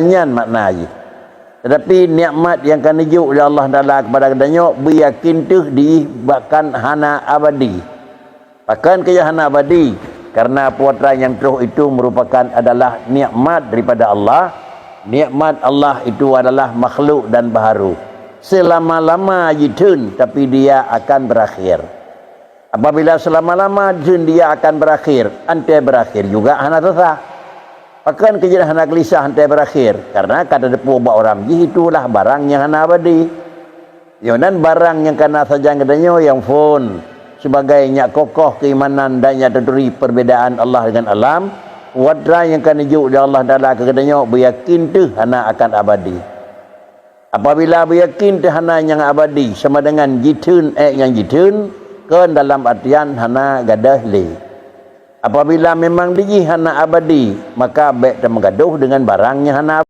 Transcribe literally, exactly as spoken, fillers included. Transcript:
Nyan makna jih. Tetapi nikmat nyang ka neujok lé Allah Taala kepada geutanyoe, beuyakin teuh jih bahkan hana abadi. Pakon keu hana abadi? Karena peue atra nyang troh itu merupakan adalah nikmat daripada Allah. Nikmat Allah itu adalah makhluk dan baharu. Selama-lama jitheun, tapi dia akan berakhir. Apabila selama-lama jitheun dia akan berakhir, 'an teuh berakhir juga hana sesah. Pakon keu jeuet hana geulisah 'an teuh berakhir? Karena ka tateupeue bak uram jih itulah barang nyang hana abadi. Yoh nan barang nyang kana sajan geutanyoe nyang phon, sebagai nyak kokoh keimanan dan nyak taturi perbedaan Allah dengan alam, peue atra nyang ka neujok lé Allah Taala keu geutanyoe beuyakin teuh hana akan abadi. Apabila beuyakin teuh hana nyang abadi sama dengan jitheun ék nyang jitheun, kon dalam artian hana gadôh lé. Apabila memang dijih hana abadi, maka bék tameugadôh dengan barang nyang hana